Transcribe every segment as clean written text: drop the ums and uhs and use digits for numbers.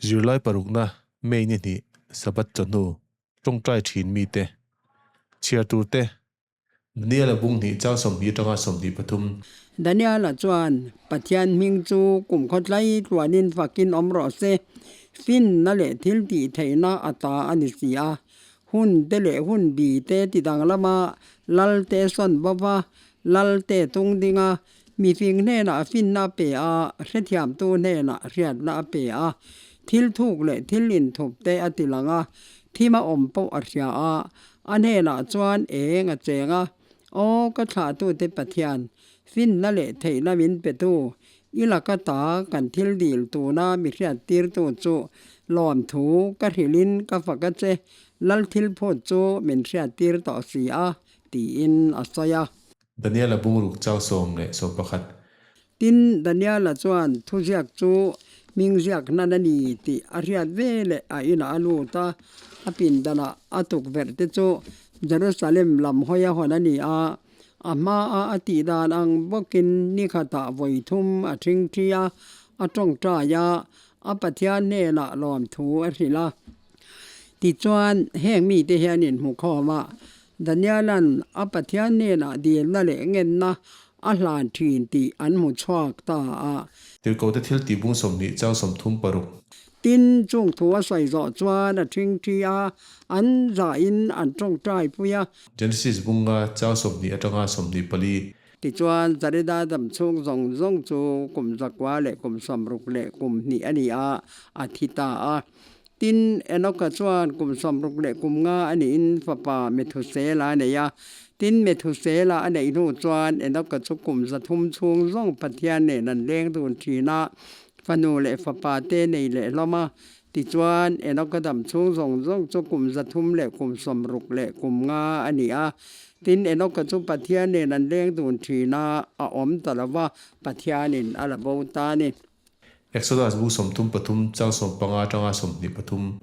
Zirlai parukna May ni hnih Sabbath chawhnu tawngtai thin mite chhiar turte Daniel-a bung hnih chang 20 atanga 23. Daniel-a chuan, Pathian hming chu kum khawtlai tluanin fakin awm rawh se, finna leh thil tih theihna a ta a ni si a. Hun te leh hun bi te ti danglama lal te sawn bawk a, lal te tung ding a, mifing hnenah finna a pe a, hrethiamtu hnenah hriatna a pe a, thil thuk leh thil inthup te a ti lang a, thim a awm pawh a hria a, A hnenah chuan eng a cheng a, Aw ka thlahtute Pathian, finna leh theihna min petu, i laka ta kan thil dil tuna mi hriattirtu chu lawmthu ka hrilhin ka fak a che, Lal thil phut chu min hriattir tawh si a, tiin a sawi a. Daniela bungruk chau 11. Tin, Daniela chuan thuziak chu hming ziak hnan a ni tih a hriat ve leh a inah a lut a, a pindanah a tukverh te chu Jerusalem lam hawi a hawn a ni a, a hmaa a tih dan ang bawkin ni khatah vawi thum a ṭhingṭhi a, a ṭawngṭai a, a Pathian hnenah lawmthu a hrilh a. Tichuan, heng mite hian inhmukhawm a, Daniela'n a Pathian hnenah dilna leh ngenna a hlan thin tih an hmu chhuak ta a. Tirhkohte thil tih bung 20 chang 36. Tin, chung thu a sawi zawh chuan a ṭhingṭhi a, an zahin an ṭawngṭai pui a. Genesis bunga chang 20 aṭanga 24. Tichuan, Zareda dam chhung zawng zawng chu kum 900 leh kum 60 leh kum hnih a ni a, a thi ta a. Tin, Enoka chuan kum 60 leh kum nga a niin fapa Methusela a nei a. Tin, Methusela a neih hnu chuan Enoka chu kum 300 chhung zawng Pathian nen an leng dun thin a, fanu leh fapa te nei leh hlawm a. Tichuan, Enoka dam chhung zawng zawng chu kum 300 leh kum 60 leh kum nga a ni a. Tin, Enoka chu Pathian nen an leng dun thin a, a awm ta lo va, Pathianin a la bo ta a ni. Exodus bu 33 chang 15 atanga 23.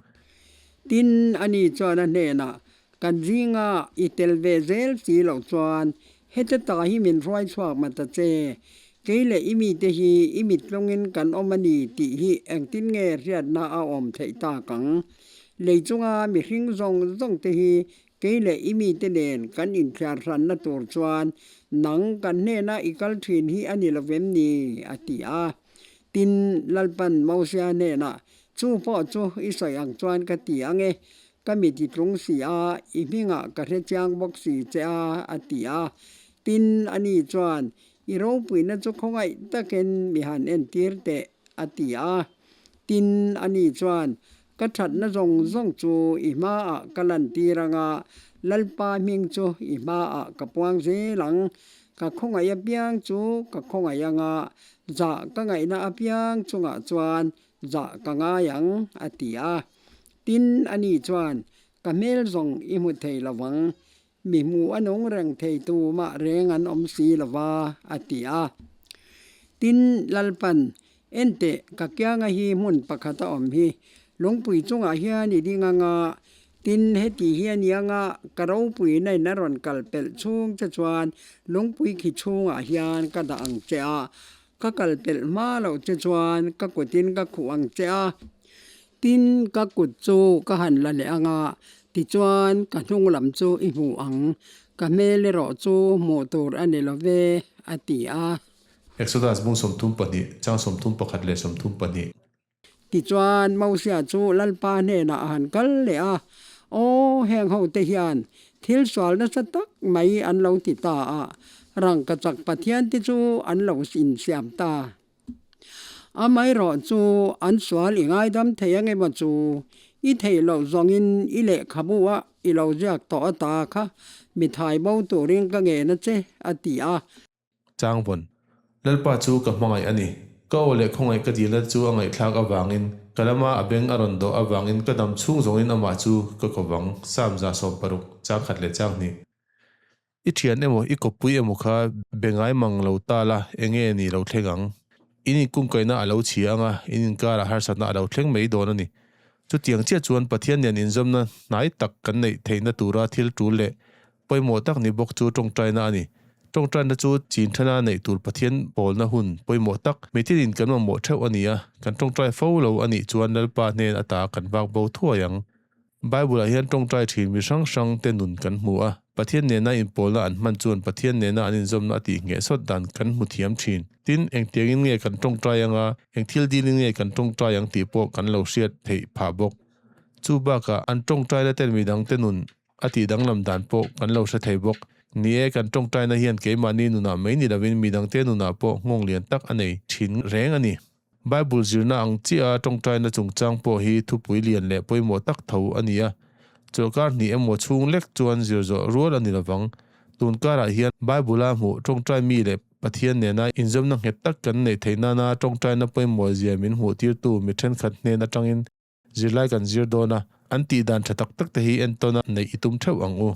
Tin, ani chuan a hnenah, Kan zinga i tel ve zel si loh chuan heta ta hi min hruai chhuak ma ta che. Kei leh i mite hi i mittlungin kan awm a ni tih hi engtin nge hriatna a awm theih tak ang? Lei chunga mihring zawng zawng te hi kei leh i mite nen kan inthiar hranna tur chuan nang kan hnena i kal thin hi a ni lo vem ni? a ti a. Tin, Lalpan Mosia hnenah, Chu pawh chu i sawi ang chuan ka ti ang e, ka mi ti tlung si a, i hmingah ka hre chiang bawk si che a, a ti a. Tin, ani chuan, I ropuina chu khawngaih takin mi han entir teh, a ti a. Tin, ani chuan, Ka thatna zawng zawng chu i hmaah ka lantir ang a, Lalpa hming chu i hmaah ka puang zel ang. Ka khawngaih apiang chu ka khawngaih ang a, zah ka ngaihna apiang chungah chuan zah ka ngai ang, a ti a. Tin, ani chuan, Ka hmel zawng i hmu thei lo vang, Mi hmu a nung reng thei tu mah reng an awm si lo va, a ti a. Tin, Lalpan, Enteh, ka kianga hi hmun pakhat a awm hi. Lungpui chungah hian i ding anga, tin, heti hi a ni anga, ka ropui nain a rawn kal pelh chhung che chuan lungpui khi chhungah hian ka dah ang che a, ka kal pelh hma loh che chuan ka kutin ka khuh ang che a. Tin, ka kut chu ka han la leh ang a, tichuan ka hnung lam chu i hmu ang, ka hmel erawh chu hmuh tur a ni lo ve, a ti a. Exodus bung 32, chang 31 leh 32. Tichuan Mosia chu Lalpa hnenah a han kal leh a, Aw, heng hote hian thil sual nasa tak mai an lo ti ta a, rangkachak pathiante chu an lo insiam ta. Amaherawh chu an sual i ngaidam thei ang emaw chu i theih loh zawngin i lehkhabu a i lo ziak tawh ata kha mi thai bo turin ka ngen a che, a ti a. Changvawn, Lalpa chu ka hmangaih a ni. Ka aw leh khawngaih ka dilna chu a ngaihthlak avangin, ka lama a beng a rawn dawh avangin ka dam chhung zawngin amah chu ka kovang, Psalm 160, chang khat leh chang hnih. I thian emaw, i kawppui emaw kha be ngai mang lo ta la, enge ni lo thleng ang? In inkungkaihna a lo chhia ang a, in inkarah harsatna a lo thleng mai dawn a ni. Chutiang chiah chuan Pathian nen inzawmna hnai tak kan neih theihna tura thil tul leh pawimawh tak ni bawk chu tawngtaina a ni. Tawngtaina chu chin thana neih tur Pathian pawlna hun pawimawh tak mitinin kan mamawh theuh a ni a, kan tawngtai fo lo a nih chuan Lalpa hnen ata kan vak bo thuai ang. Bible-ah hian tawngtai thin mi hrang hrang te nun kan hmu a, Pathian nena inpawlna an hman chuan Pathian nena an inzawmna a tih ngheh sawt dan kan hmu thiam thin. Tin, engtiangin nge kan tawngtai anga, eng thil dilin nge kan tawngtai ang tih pawh kan lo hriat theih phah bawk. Chu bakah an tawngtaina ten midangte nun A tih danglam dan pawh kan lo hre thei bawk. Ni e, kan tawngtaina hian keimahni nunah mai ni lovin midangte nunah pawh nghawng lian tak a nei thin reng a ni. Bible zirna ang chiah a tawngtaina chungchang pawh hi thupui lian leh pawimawh tak tho a ni a. Chawlhkar hnih emaw chhung lek chuan zir zawh rual a ni lovang. Tun karah hian Bible-a hmuh tawngtai mi leh Pathian nena inzawmna nghet tak kan neih theih nana tawngtaina pawimawh zia min hmuhtirtu mi thenkhat hnen atangin Zirlai kan zir dawn a, an tih dan tha tak tak te hi entawn a neih i tum theuh ang u.